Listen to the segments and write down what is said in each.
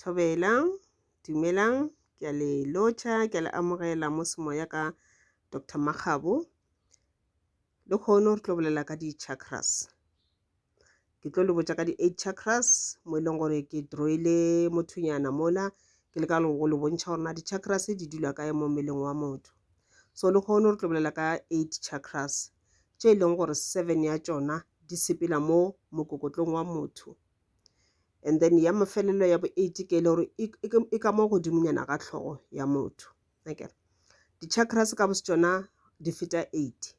Thobela, dumelang, ke a le lotšha, ke a le amogela mo Semoya ka Doctor Makgabo. Lehono re tlo bolela ka di-chakras. Ke tlo le botša ka di-eight chakras mo e leng gore ke drawile mothonyana mola ke leka go le bontšha gore na di-chakras di dula kae mo mmeleng wa motho. So lehono re tlo bolela ka eight chakras tše e leng gore seven ya tšona di sepela mo mokokotlong wa motho and then ya mafelelo ya bo eight ke e le gore e ka mo godimonyana ga hlogo ya motho. Akere di-chakras ka bo tšona di feta eight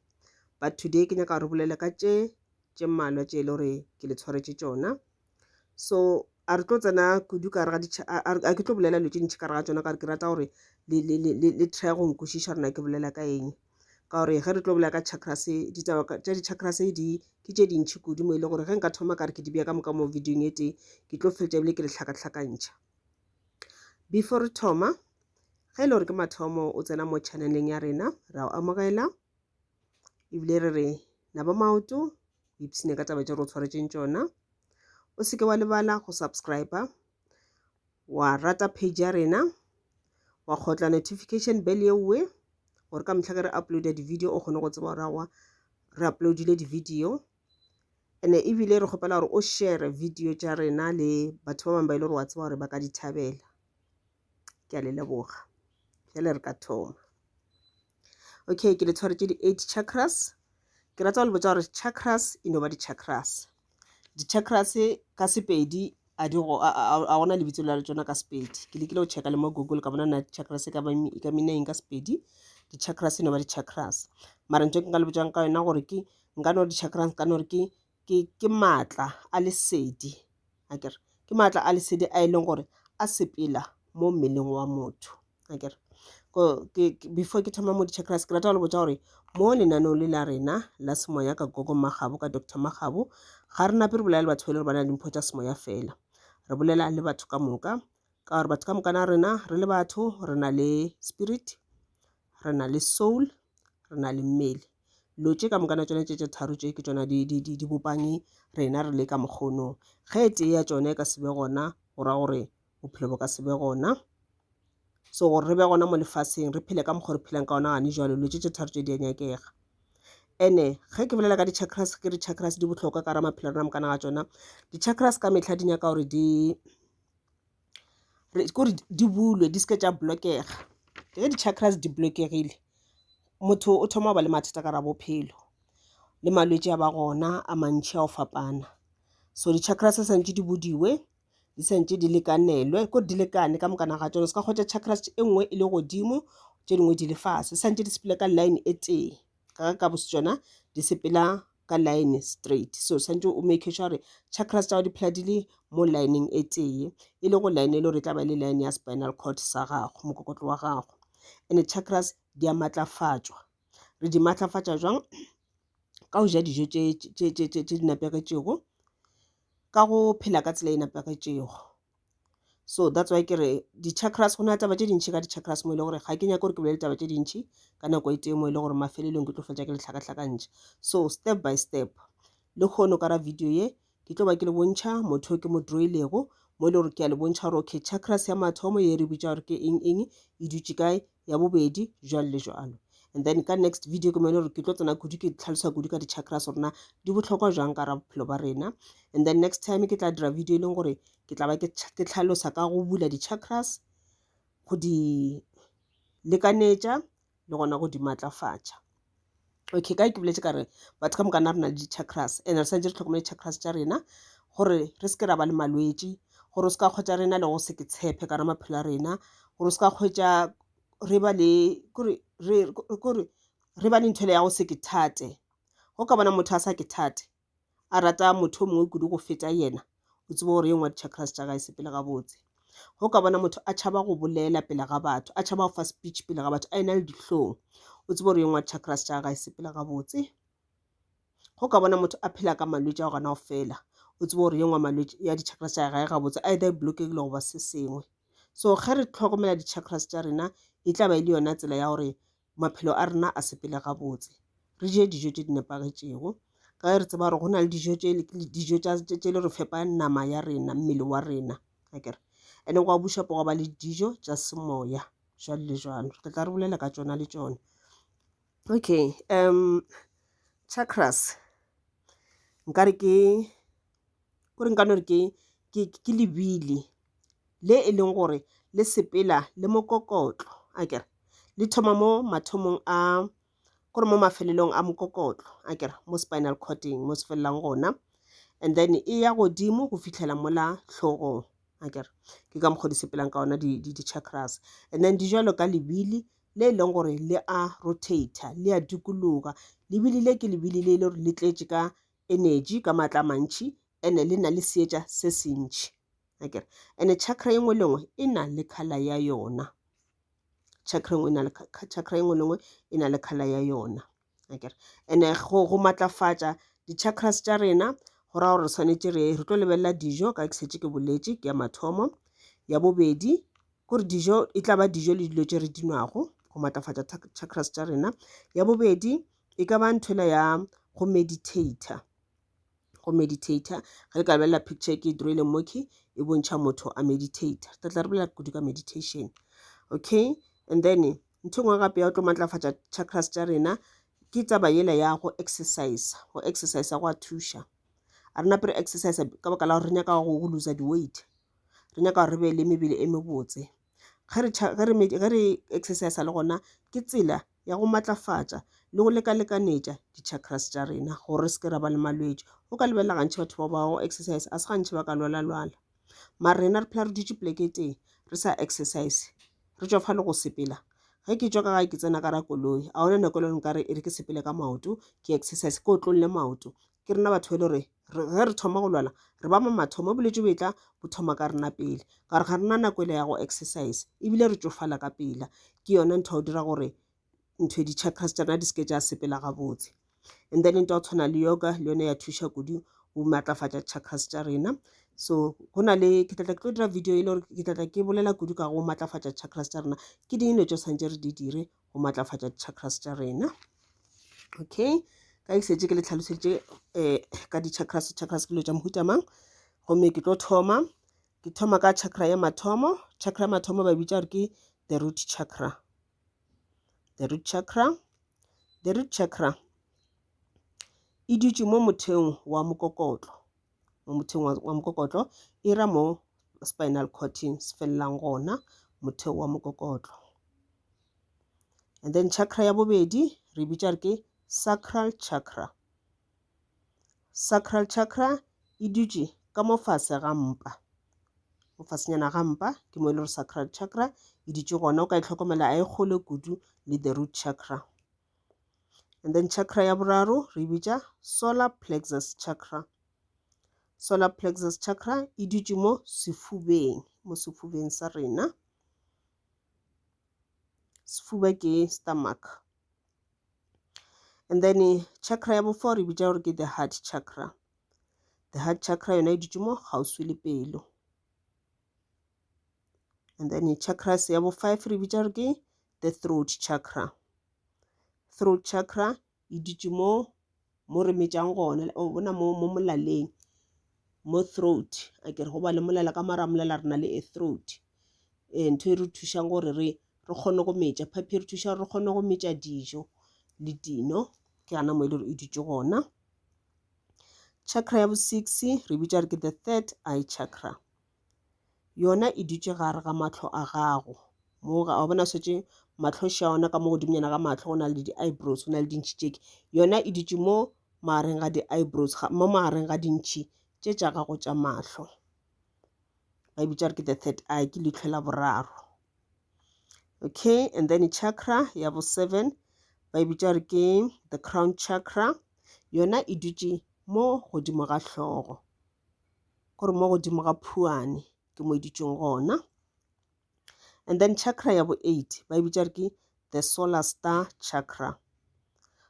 but today ke nyaka gore bolele ka tše tše mmalwa tše e le gore ke le tshwaretše tšona. So a re tlo tsena kudu ka gare ga a ke tlo bolela dilo tše ntši ka gare ga tšona ka gore ke rata gore le try go nkwešiša gore na ke bolela ka eng. Ka gore ge re tlo bolela ka chakras ditaba tša di-chakras di ke tše dintši kudu mo e le gore ge nka thoma ka re ke di beya ka moka mo videong e tee ke tlo fetša ebile ke le hlakahlakantšha. Before re thoma ge e le gore ke mathomo o tsena mo channeleng ya rena re a o amogela ebile re re naba maoto o ipshine ka taba tše re o tshwaretšeng tšona. O se ke wa lebala go subscribe wa rata page ya rena wa kgotla notification bell yeuwe gore ka mehla ge re uploada di-video o kgone go tseba gore aowa re uploadile di-video. And-e ebile re kgopela gore o share video tša rena le batho ba bangwe ba e le gore wa tseba gore ba ka di thabela. Ke a le leboga. Bjale re ka thoma. Okay, ke le tshwaretše di-eight chakras. Ke rata go le botša gore chakras e no ba di-chakras. Di-chakras ka Sepedi a di go a gona lebitso la tšona ka Sepedi. Ke lekile go checka le mo Google ka bona na chakras e ka ba e ka mean eng ka Sepedi. Di-chakras e no ba di-chakras. Mara ntho e nka le botšang ka yona gore ke nka no re di-chakras nka no re ke ke ke maatla a lesedi akere ke maatla a lesedi a e leng gore a sepela mo mmeleng wa motho akere. Before ke thoma mo di-chakras ke rata go le botša gore mo lenaneong le la rena la semoya ka Gogo Makgabo ka Doctor Makgabo ga re nape re bolela le batho ba e le gore ba na le dimpho tša semoya fela. Re bolela le batho ka moka ka gore batho ka moka na rena re le batho re na le spirit, re na le soul, re na le mmele. Dilo tše ka moka na tšona tše tše tharo tše ke tšona di bopang rena re le ka mokgono. Ge e tee ya tšona e ka se be gona go ra gore bophelo bo ka se be gona. So gore re be gona mo lefaseng re phele ka mokgo re phelang ka gona gane jwalo dilo tše tše tharo tše di a nyakega. And-e ge ke bolela ka di-chakras ke re chakras di bohlokwa ka gare ga maphelo a rena mokana ga tšona. Di-chakras ka mehla di nyaka gore di kore di bulwe di se ke tša blockega. Ge di-chakras di blockegile motho o thoma go ba le mathata ka gare ga bophelo le malwetši a ba gona a mantši a go fapana. So di-chakras swantše di budiwe di swantše di lekanelwe kore di lekane ka mokana ga tšona. O se ka hwetša chakras e nngwe e le godimo tše dingwe di le fase, swantše di sepele ka line e tee ka ge ka bo tšona di sepela ka line straight. So swantše o make sure gore chakras tša gago di phela di le mo line-eng e tee e le go line e le gore e tla ba e le line ya spinal cord sa gago mokokotlo wa gago. And-e chakras di a matlafatšwa. Re di matlafatša jwang? Ka go ja dijo tše di nepagetšego, ka go phela ka tsela e nepagetšego. So that's why ke re di-chakras go na le taba tše dintši ka di-chakras mo e le gore ga ke nyake gore ke bolele taba tše dintši ka nako e tee mo e le gore mafelelong ke tlo fetša ke le hlakahlakantšha. So step by step lehono ka ra video ye ke tlo ba ke le bontšha motho o ke mo drawilego mo e le gore ke a le bontšha gore okay chakras ya mathomo ye re bitša gore ke eng eng e dutše kae, ya bobedi jwalo le jwalo. And then ka next video ke mo e le gore ke tlo tsena kudu ke tlhalosa kudu ka di-chakras gore na di bohlokwa jwang ka ra bophelo ba rena. And then next time ke tla dira video e leng gore ke tla ba ke hlalosa ka go bula di-chakras, go di lekanetša le gona go di matlafatša. Okay, kae ke boletše ka re batho ka moka na re na le di-chakras and re swanetše re hlokomele di-chakras tša rena gore re se ke ra ba le malwetši, gore o se ka hwetša re na le go se ke tshepe ka gare maphelo a rena, gore o se ka hwetša re ba le kore re kore re ba le ntho ya go se ke thate. Ge o ka bona motho a sa ke thate a rata motho o mongwe kudu go feta yena, o tsebe gore ye nngwe ya di-chakras tša gage e sepele gabotse. Ge o ka bona motho a tšhaba go bolela pele ga batho, a tšhaba go fa speech pele ga batho, a ena le dihlong, o tsebe gore ye nngwe ya di-chakras tša gage e sepele gabotse. Ge o ka bona motho a phela ka malwetši a go gana go fela, o tsebe gore ye nngwe ya malwetši ya di-chakras tša gage ga e gabotse, either e blockegile goba se sengwe. So ge re hlokomela di-chakras tša rena e tla ba e le yona tsela ya gore maphelo a rena a sepele gabotse. Re je dijo tše di nepagetšego ka ge re tseba gore go na le dijo tše dijo tša tše le re fepa nama ya rena, mmele wa rena akere. And gwa buša po gwa ba le dijo tša semoya jwalo le jwalo. Re tla re bolela ka tšona le tšona. Okay, chakras nkare ke kore nka no re ke ke lebili le e leng gore le sepela le mokokotlo akere le thoma mo mathomong a kore mo mafelelong a mokokotlo akere mo spinal cord-eng mo se felelang gona and then e ya godimo go fihlela mola hlogong akere ke ka mokgwa di sepelang ka ona di-chakras and then di jalo ka lebili le e leng gore le a rotator le a dikologa lebili le ke lebili le e le gore le tletše ka energy ka maatla a mantši and-e le na le seetša se sentši akere and-e chakra e nngwe le nngwe e na le colour ya yona chakra e nngwe e na le chakra e nngwe le nngwe e na le colour ya yona akere and-e go matlafatša di-chakras tša rena go ra gore re swanetše re re tlo lebelela dijo ka ke šetše ke boletše ke ya mathomo ya bobedi kore dijo e tla ba dijo le dilo tše re di nwago go matlafatša chakras tša rena ya bobedi e ka ba nthwela ya go meditator go meditator ge le ka lebelela picture e ke e drawileng mo ke e bontšha motho a meditator re tla re bolela kudu ka meditation okay and then ntho e nngwe gape ya go tlo matlafatša chakras tša rena ke taba yela ya go exercise go exercise go a thuša a re nape re exercise ka baka la gore re nyaka go loser di-weight re nyaka gore re be le mebele e mebotse ge re exercise le gona ke tsela ya go matlafatša le go lekalekanetša di-chakras tša rena gore re se ke ra ba le malwetši. O ka lebelela gantši batho ba ba go exercise a se gantši ba ka lwala-lwala. Mara rena re phela re dutše poleke e tee re sa exercise re tšwa fa le go sepela. Ge ke tšwa ka gae ke tsena ka ra koloi a gona nako e le nkare e re ke sepele ka maoto ke exercise ke otlolle maoto. Ke rena batho ba e le gore ge re thoma go lwala re ba ma mathomo bolwetši bo etla bo thoma ka rena pele ka gore ga rena nako ele ya go exercise ebile re tšofala ka pela. Ke yona ntho ya go dira gore ntho e di-chakras tša rena di se ke tša sepela gabotse. And then ntho ya go tshwana le yoga le yona ya thuša kudu go matlafatša chakras tša rena. So go na le ke tla tla ke tlo dira video e le gore ke tla tla ke bolela kudu ka go matlafatša chakras tša rena. Ke ding dilo tše tshwanetse re di dire go matlafatša di-chakras tša rena. Okay, ka ke šetše ke le hlaloseditše um ka di-chakras, chakras ke dilo tša mohuta mang. Gomme ke tlo thoma, ke thoma ka chakra ya mathomo. Chakra ya mathomo ba e bitša gore ke the root chakra. The root chakra, the root chakra e dutše mo motheong wa mokokotlo. Mo motheong wa mokokotlo e ra mo spinal cord-ing se felelang gona, motheo wa mokokotlo. And then chakra ya bobedi re bitša re ke sacral chakra. Sacral chakra e dutše ka mo fase ga mpa, mo fasenyana ga mpa ke mo e le gore sacral chakra e dutše gona. O ka e hlokomela a e kgole kudu le the root chakra. And then chakra ya boraro re bitša solar plexus chakra. Solar plexus chakra e dutše mo sefubeng, mo sefubeng sa rena. Sefuba ke stomach. And then chakra ya bofour re bitša gore ke the heart chakra. The heart chakra yona e dutše mo kgauswi le pelo. And then chakras ya bo five re bitša gore ke the throat chakra. Throat chakra e dutše mo mo re metšang gona, o bona mo mo molaleng mo throat akere go ba le molala ka mara molala re na le a throat. Ntho e re thušang gore re re kgone go metša, phaphi e re thuša gore re kgone go metša dijo le dino, ke gana mo e le gore e dutše gona. Chakra ya bo six re bitša gore ke the third eye chakra. Yona e dutše gare ga mahlo a gago mo wa bona šetše mahlo ša ona ka mo godimonyana ga mahlo go na le di-eyebrows go na le dintšhi tše. Yona e dutše mo magareng ga di-eyebrows mo magareng ga dintšhi tše tša gago tša mahlo. Ba e bitša gore ke the third eye, ke leihlo la boraro. Okay, and then chakra ya bo seven ba e bitša gore ke the crown chakra. Yona e dutše mo godimo ga hlogo, kore mo godimo ga phuane ke mo e dutšeng gona. And then chakra ya bo eight ba e bitša gore ke the solar star chakra.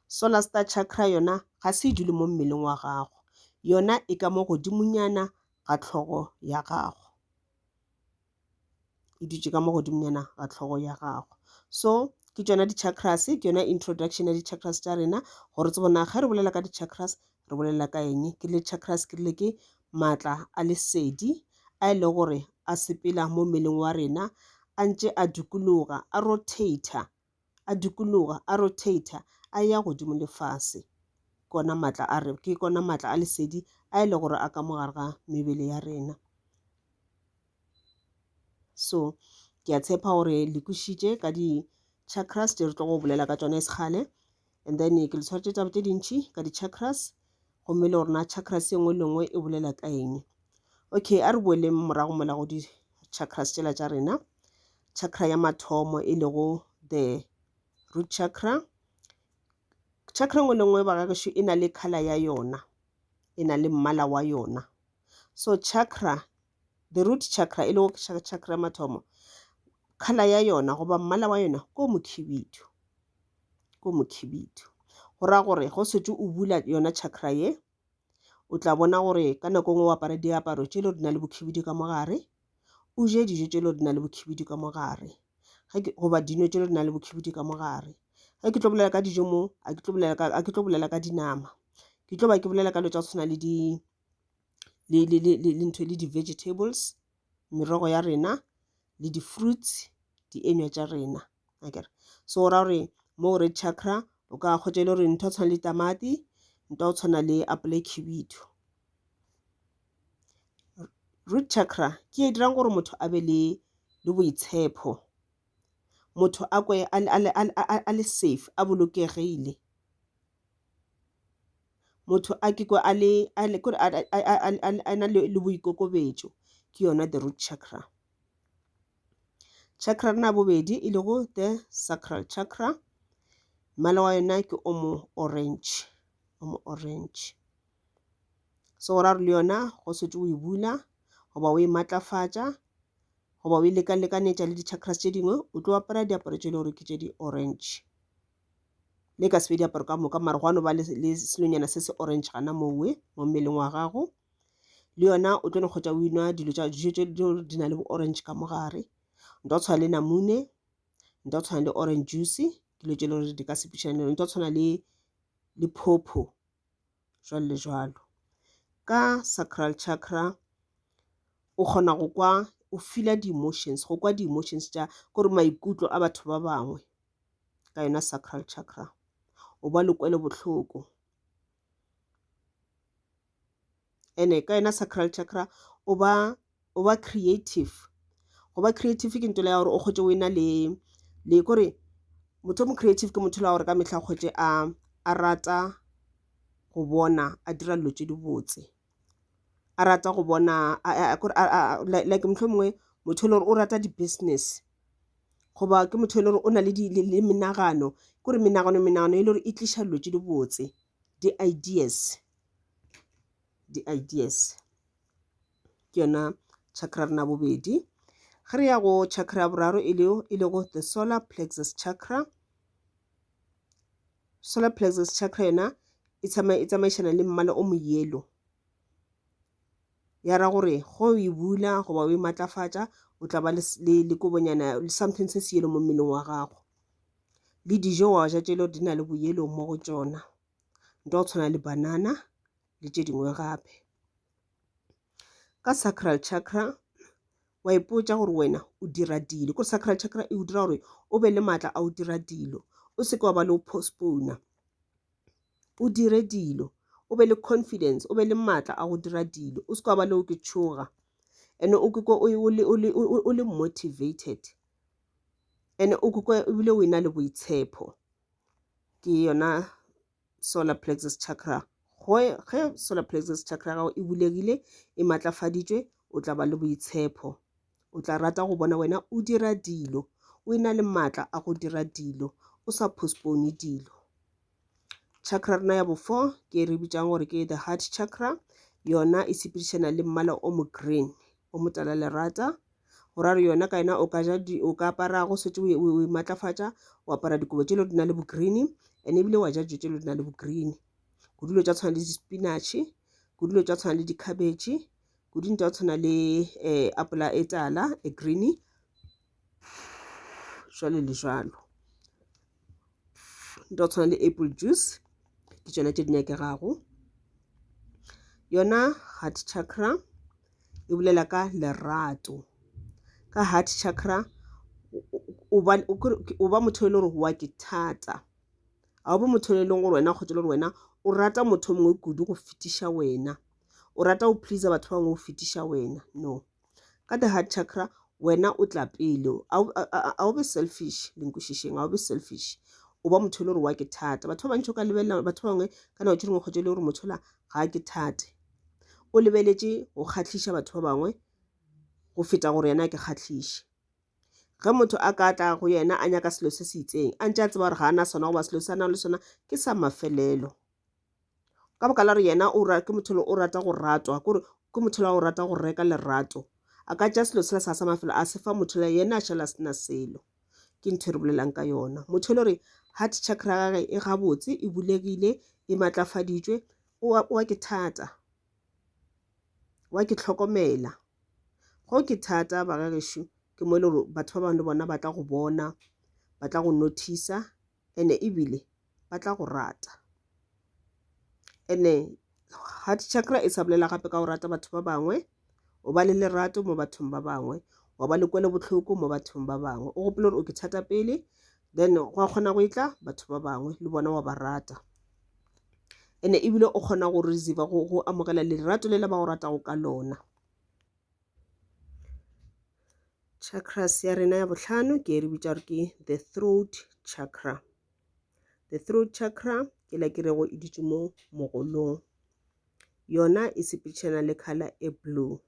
Solar star chakra yona ga se e dule mo mmeleng wa gago, yona e ka mo godimonyana ga hlogo ya gago, e dutše ka mo godimonyana ga hlogo ya gago. So ke tšona di-chakras, ke yona introduction ya di-chakras tša rena gore tsebe na ge re bolela ka di-chakras re bolela ka eng. Ke rile chakras ke rile ke maatla a lesedi a e leng gore a sepela mo mmeleng wa rena a ntše a dikologa, a rotator, a dikologa, a rotator, a ya godimo le fase. Ke ona maatla a re, ke kona maatla a lesedi a e le gore a ka mo gare ga mebele ya rena. So ke a tshepa gore le kwešišitše ka di-chakras tše re tlo go bolela ka tšona e sekgale and then ke le tshwaretše taba tše dintši ka di-chakras gomme le gore na chakras e nngwe le nngwe e bolela ka eng. Okay, a re boeleng morago mola go di-chakras tšela tša rena. Chakra ya mathomo e lego the root chakra. Chakra e nngwe le nngwe bagagešo e na le colour ya yona, e na le mmala wa yona. So chakra the root chakra e lego chakra ya mathomo colour ya yona goba mmala wa yona ke o mokhibidu ke o mokhibidu go raya gore go setse o bula yona chakra ye o tla bona gore ka nako e nngwe o apare diaparo tše le di na le bokhibidu ka mogare o je dijo tše le di na le bokhibidu ka mogare goba dino tše le di na le bokhibidu ka mogare ge ke tlo bolela ka dijo mo a ke tlo bolela ka a ke tlo bolela ka dinama ke tlo ba ke bolela ka dilo tša go tshwana le di le, le, le, le, le ntho le di-vegetables merogo ya rena le di-fruits dienywa tša rena akere so go ra gore mo go red chakra o ka kgotsa e le gore ntho tshwana le tamati ntho go tshwana le apole khibidu root chakra ke e dirang gore motho a be le le boitshepo motho a kwe a le safe a bolokegile Motho a ke kwa a le a le kore a na le boikokobetšo ke yona the root chakra. Chakra rena ya bobedi e lego the sacral chakra mmala wa yona ke o mo orange o mo orange. So go ra gore le yona go setse o e bula goba o e matlafatša goba o e lekalekanetša le di-chakras tše dingwe o tlo apara diaparo tše e le gore ke tše di orange. Le ka se be diaparo ka moka mara gwa no ba le selonyana se se orange gana mowe mo mmeleng wa gago. Le yona o tlo no kgotsa o inwa dilo tša dijo tše di na le bo orange ka mogare. Nto tshwana le namune, nto tshwana le orange juice, dilo tše e le gore di ka sepedišana le nto tshwana le le phopho jwalo le jwalo. Ka sacral chakra o kgona go kwa o feela di-emotions, go kwa di-emotions tša kore maikutlo a batho ba bangwe. Ka yona sacral chakra o ba le kwelobohloko ene ka yona sacral chakra o ba o ba creative go ba creative ke ntho ya gore o kgotse o ena le le kore motho o mo creative ke motho la gore ka mehla kgotse a a rata go bona a dira dilo tše dibotse a rata go bona like mohlomongwe motho e le gore o rata di-business goba ke motho e le gore o na le le menagano ke gore menagano menagano e le gore e tliša dilo tše dibotse di-ideas di-ideas ke yona chakra rena bobedi ge re ya go chakra ya boraro e lego the solar plexus chakra solar plexus chakra yona e tsamaišana le mmala o moyelo ya ra gore go e bula goba o e matlafatša o tla ba le le kobonyana something se se yellow mo mmeleng wa gago. Le dijo wa ja tše le di na le bo yellow mo go tšona. Nto go tshwana le banana le tše dingwe gape. Ka sacral chakra wa ipotša gore wena o dira dilo kore sacral chakra e o dira gore o be le maatla a o dira dilo o se ke wa ba le o postpone o dire dilo o be le confidence o be le maatla a go dira dilo o se ke wa ba le o ke tšhoga and o kwe o le motivated and o kwe ebile o ena le boitshepo ke yona solar plexus chakra ge solar plexus chakra ya gago e bulegile e matlafaditšwe o tla ba le boitshepo o tla rata go bona wena o dira dilo o ena le maatla a go dira dilo o sa postpone dilo chakra rena ya bofo ke e re bitsang gore ke the heart chakra yona e sepedišana le mmala o mo green o motala lerata go ra re yona ka yona o ka ja o ka apara go setse o matlafatša o apara dikobo tše le di na le bo green and ebile wa ja dijo tše le di na le bo green kudu dilo tša tshwana le di-spinach kudu dilo tša tshwana le di-cabbage kudu tša tshwana le um apola e tala e green jwalo le jwalo nto tshwana le apple juice ke tšona tše di nyakegago yona heart chakra e bolela ka lerato. Ka heart chakra o ba motho e le gore wa ke thata. Ga o be motho e leng gore wena kgotsa le gore wena o rata motho o mongwe kudu go fetiša wena. O rata go pleaser batho ba bangwe go fetiša wena. No. Ka the heart chakra wena o tla pele. A o be selfish, le nkwešišeng, a o be selfish. O ba motho e le gore wa ke thata. Batho ba bantši o ka lebelela batho ba bangwe ka nako tše dingwe kgotsa e le gore motho ola ga a ke thate. O lebeletše go kgahliša batho ba bangwe go feta gore yena a ke kgahliše. Ge motho a ka tla go yena a nyaka selo se se itseng, a ntše a tseba gore ga a na sona goba selo se a nago le sona ke sa mafelelo. Ka baka la gore yena o ke motho o rata go ratwa, kore ke motho o rata go reka lerato. A ka tšea selo sela sa sa mafelo a se fa motho le yena a šala a se na selo. Ke ntho e re bolelang ka yona. Motho e le gore heart chakra ya gage e gabotse, e bulegile, e matlafaditšwe, o a ke thata, wa ke hlokomela. Go ke thata bagagešo ke mo e le gore batho ba bangwe le bona ba tla go bona, ba tla go notice-a and-e ebile ba tla go rata. And-e heart chakra e sa bolela gape ka go rata batho ba bangwe, o ba le lerato mo bathong ba bangwe, wa ba le kwelobohloko mo bathong ba bangwe. O gopole gore o ke thata pele, then gwa kgona go e tla batho ba bangwe le bona wa ba rata. And-e ebile o kgona go receiver go amogela lerato le le ba go ratago ka lona. Chakras ya rena ya bohlano ke e re bitša gore ke the throat chakra. The throat chakra ke la ke rego e dutše mo mogolong. Yona e sepedišana le colour e blue.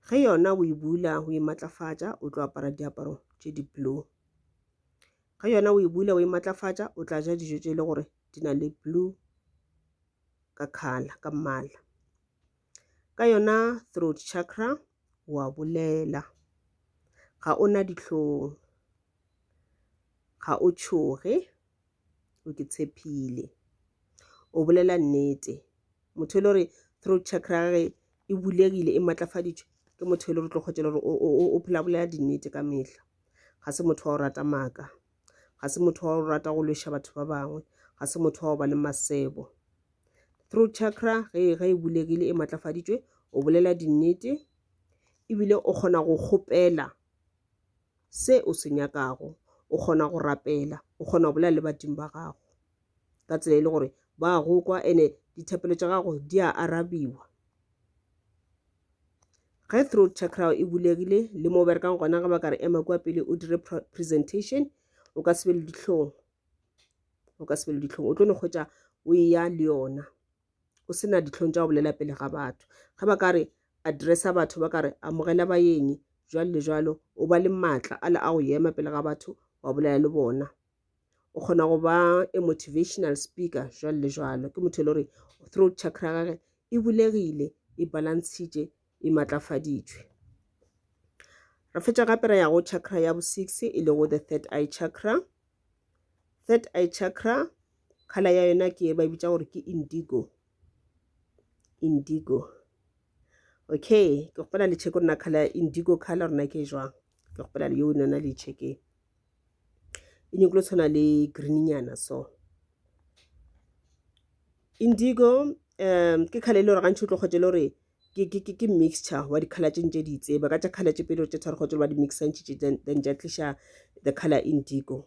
Ge yona o e bula o e matlafatša o tlo apara diaparo tše di blue. Ge yona o e bula o e matlafatša o tla ja dijo tše e le gore di na le blue ka colour ka mmala. Ka yona throat chakra wa bolela, ga o na dihlong, ga o tšhoge, o ke tshepile, o bolela nnete. Motho e le gore throat chakra ya gage e bulegile e matlafaditšwe ke motho e le gore o tlo kgotsa gore o phela bolela dinnete ka mehla. Ga se motho wa go rata maaka, ga se motho wa go rata go lweša batho ba bangwe, ga se motho wa go ba le masebo. Throat chakra ge e bulegile e matlafaditšwe o bolela dinnete ebile o kgona go kgopela se o se nyakago, o kgona go rapela, o kgona go bolela le badimo ba gago ka tsela e le gore ba go kwa ene dithapelo tša gago di a arabiwa. Ge throat chakra e bulegile le mo o berekang gona ge ba ka re ema kua pele o dire presentation o ka se be le dihlong, o ka se be le dihlong, o tlo no hwetša o eya le yona o se na dihlong tša go bolela pele ga batho. Ge ba ka re addressa batho ba ka re amogela baeng jwalo le jwalo, o ba le maatla a le a go ema pele ga batho wa bolela le bona. O kgona go ba a motivational speaker jwalo le jwalo. Ke motho e le gore throat chakra ya gage e bulegile, e balancitše, e matlafaditšwe. Re fetša gape ra ya go chakra ya bo six e lego the third eye chakra. Third eye chakra colour ya yona ke e ba e bitša gore ke indigo, indigo. Okay, ke kgopela le check gore na colour indigo colour rona ke jwang. Ke kgopela le yo nona le checkeng. E nyakile go tshwana le green nyana so. Indigo ke colour e le gore gantši o tlo kgwetša e le gore ke mixture wa di-colour tše ntše di itseng. Ba ka tša colour tše pedi or tše tharo kgotsa ba di mixantšhitše then tša tliša the colour indigo.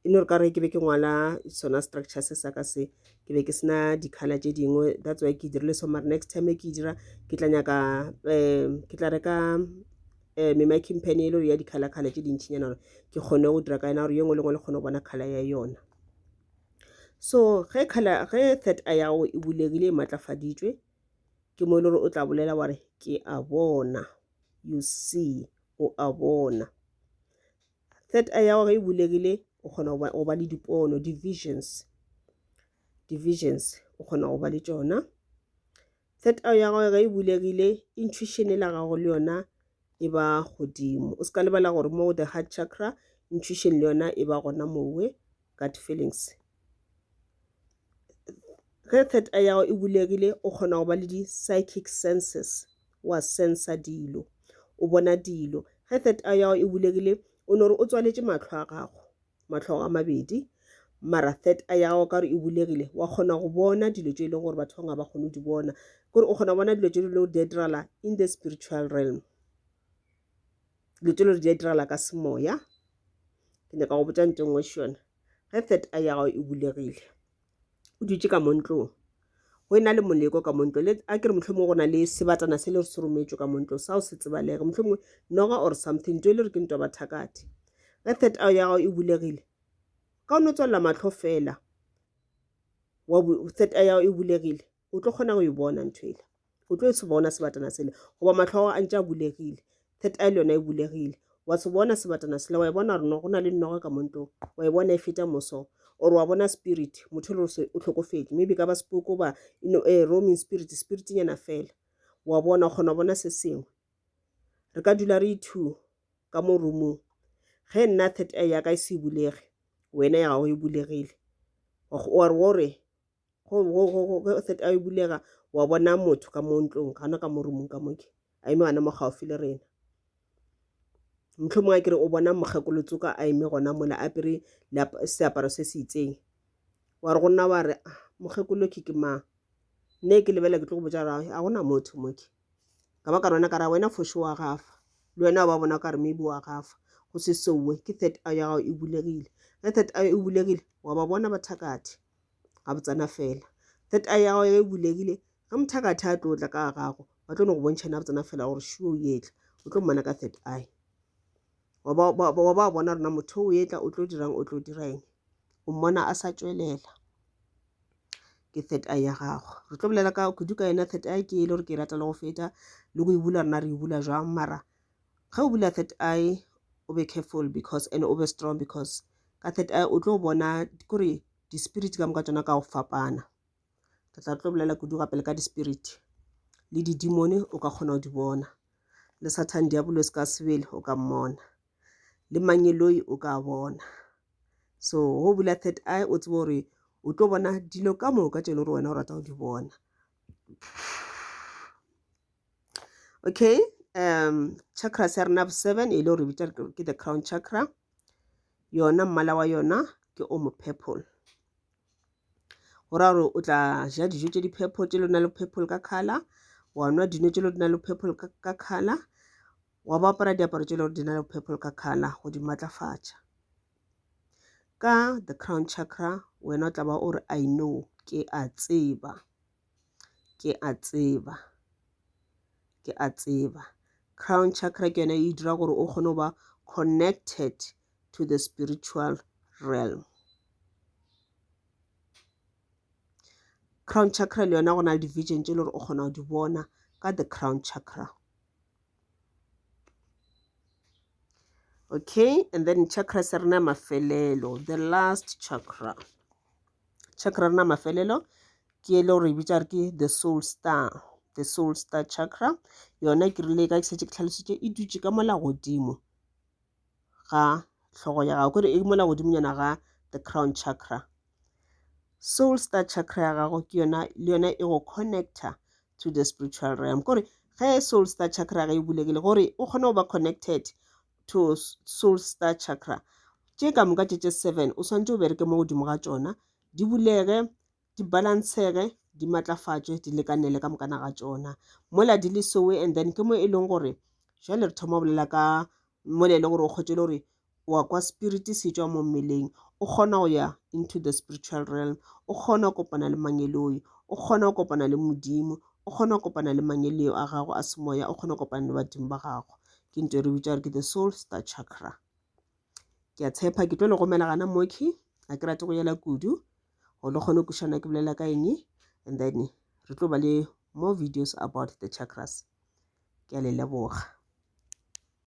E no re ka re ke be ke ngwala sona structure se sa ka se ke be ke sena di-colour tše dingwe, that's why ke dirile so. Mara next time ke e dira ke tla nyaka ke tla reka me-marking pen e le ya di-colour colour tše dintšinyana gore ke kgone go dira ka yona gore ye nngwe le nngwe le kgone go bona colour ya yona. So ge colour ge third eye ya gago e bulegile e matlafaditšwe ke mo e le gore o tla bolela wa re ke a bona, you see, o a bona. Third eye ya gago ge e bulegile o kgona go ba le dipono, di-visions, di-visions o kgona go ba le tšona. Third eye ya gago ge e bulegile intuition e la gago le yona e ba godimo. O se ka lebala gore mo the heart chakra intuition le yona e ba gona mowe, gut feelings. Ge third eye ya gago e bulegile o kgona go ba le di-psychic senses, wa sensa dilo, o bona dilo. Ge third eye ya gago e bulegile o no re o tswaletše mahlo a gago, mahlo a mabedi, mara third eye ya gago ka gore e bulegile wa kgona go bona dilo tše e leng gore batho ba bangwe ga ba kgone go di bona. Kore o kgona go bona dilo tše di lego di a diragala in the spiritual realm. Dilo tše le gore di a diragala ka semoya. Ke nyaka go botša ntho e nngwe šona. Ge third eye ya gago e bulegile, o dutše ka mo ntlong, go e na le moleko ka mo ntlong, le a ke re mohlomongwe go na le sebatana se le se rometšwe ka mo ntlong sa go se tsebalege, mohlomongwe noga or something, ntho e le gore ke ntwa bathakati. Ge third eye ya gago e bulegile, ka o no tswalela mahlo fela, wa third eye ya gago e bulegile, o tlo kgona go e bona ntho ela o tlo se bona sebatana sele goba mahlo ao a ntše a bulegile third eye le yona e bulegile wa se bona sebatana sele wa e bona gore no go na le noga ka mo ntlong wa e bona e feta moso or wa bona spirit motho e le gore o hlokofetše maybe ka ba sepoko ba eh, roaming spirit spiritnyana fela wa bona o kgona go bona se sengwe re ka dula re two ka mo roomong ge nna third eye ya ka e se bulege wena ya gago e bulegile wa re wo re go third eye e bulega wa bona motho ka mo ntlong gana ka mo roomong ka moke a eme gana mo gaufi le rena mohlomongwe a kere o bona mokgekolo tsoka a eme gona mola a apere seaparo se se itseng wa re go nna wa re ah, mokgekolo ke ke mang nne ke lebela ke tlo go botša gore ga gona motho moke ka ba ka rona ka ra wena fošo wa gafa le wena wa bona ka re maybe wa gafa go se sowe ke third eye ya gago e bulegile ge third eye e bulegile wa ba bona bathakathi gabotsana fela. Third eye ya gago e bulegile, ge mothakatha a tlo tla ka ga gago, ba tlo no go bontšha yena gabotsana fela gore sure o etla. O tlo mmona ka third eye. Wa ba wa ba bona rena motho o etla o tlo dirang o tlo dira eng. O mmona a sa tšwelela. Ke third eye ya gago. Re tlo bolela ka kudu ka yona third eye ke e le gore ke e rata le go feta le go e bula rena re e bula jwang mara ge o bula third eye o be careful because and o be strong because ka third eye o tlo bona kore di-spirit ka moka tšona ka go fapana. Re tla tlo bolela kudu gape le ka di-spirit le di-demon o ka kgona go di bona le Satan diabolosi ka sebele o ka mmona le mangeloi o ka bona. So go bula third eye o tsebe gore o tlo bona dilo ka moka tše e le gore wena o rata go di bona. Okay, chakra sa rena bo-seven e le gore bitša ke the crown chakra. Yona mmala wa yona ke o mo purple. Go ra gore o tla ja dijo tše di-purple tše le na le purple ka colour, wa nwa dino tše di na le purple ka colour, wa ba apara diaparo tše le gore di na le purple ka colour go di matlafatša. Ka the crown chakra wena o tla ba o re I know, ke a tseba. Ke a tseba, ke a tseba. Crown chakra ke yona e dira gore o kgone go ba connected to the spiritual realm. Crown chakra le yona go na le di-vision tše le gore o kgona go di bona ka the crown chakra. Okay, and then chakra sa rena mafelelo, the last chakra. Chakra rena mafelelo ke e le gore e bitša re ke the soul star, the soul star chakra. Yona ke rile ka ke šetše ke hlalositše e dutše ka mola godimo ga hlogo ya gago, kore e mola godimonyana ga the crown chakra. Soul star chakra ya gago ke yona le yona e go connecta to the spiritual realm. Kore ge soul star chakra ge e bulegile gore o kgone go ba connected to soul star chakra tše ka moka tše tše seven o swanetše o bereke mo godimo ga tšona di bulege di balancege di matlafatšwe di lekanele ka mokana ga tšona mola di le sowe and then ke mo e leng gore jwale re thoma go bolela ka mola e leng gore o kgotše le gore wa kwa spirit se tšwa mo mmeleng o kgona go ya into the spiritual realm o kgona go kopana le mangeloi o kgona go kopana le modimo o kgona go kopana le mangeloi a gago a semoya o kgona go kopana le badimo ba gago ke ntho e re bitša gore ke the soul star chakra ke a tshepa ke tlo le romela gana moki a ke rate go yela kudu gore le kgone go kwešišana ke bolela ka eng and then re tlo ba le more videos about the chakras ke a le leboga.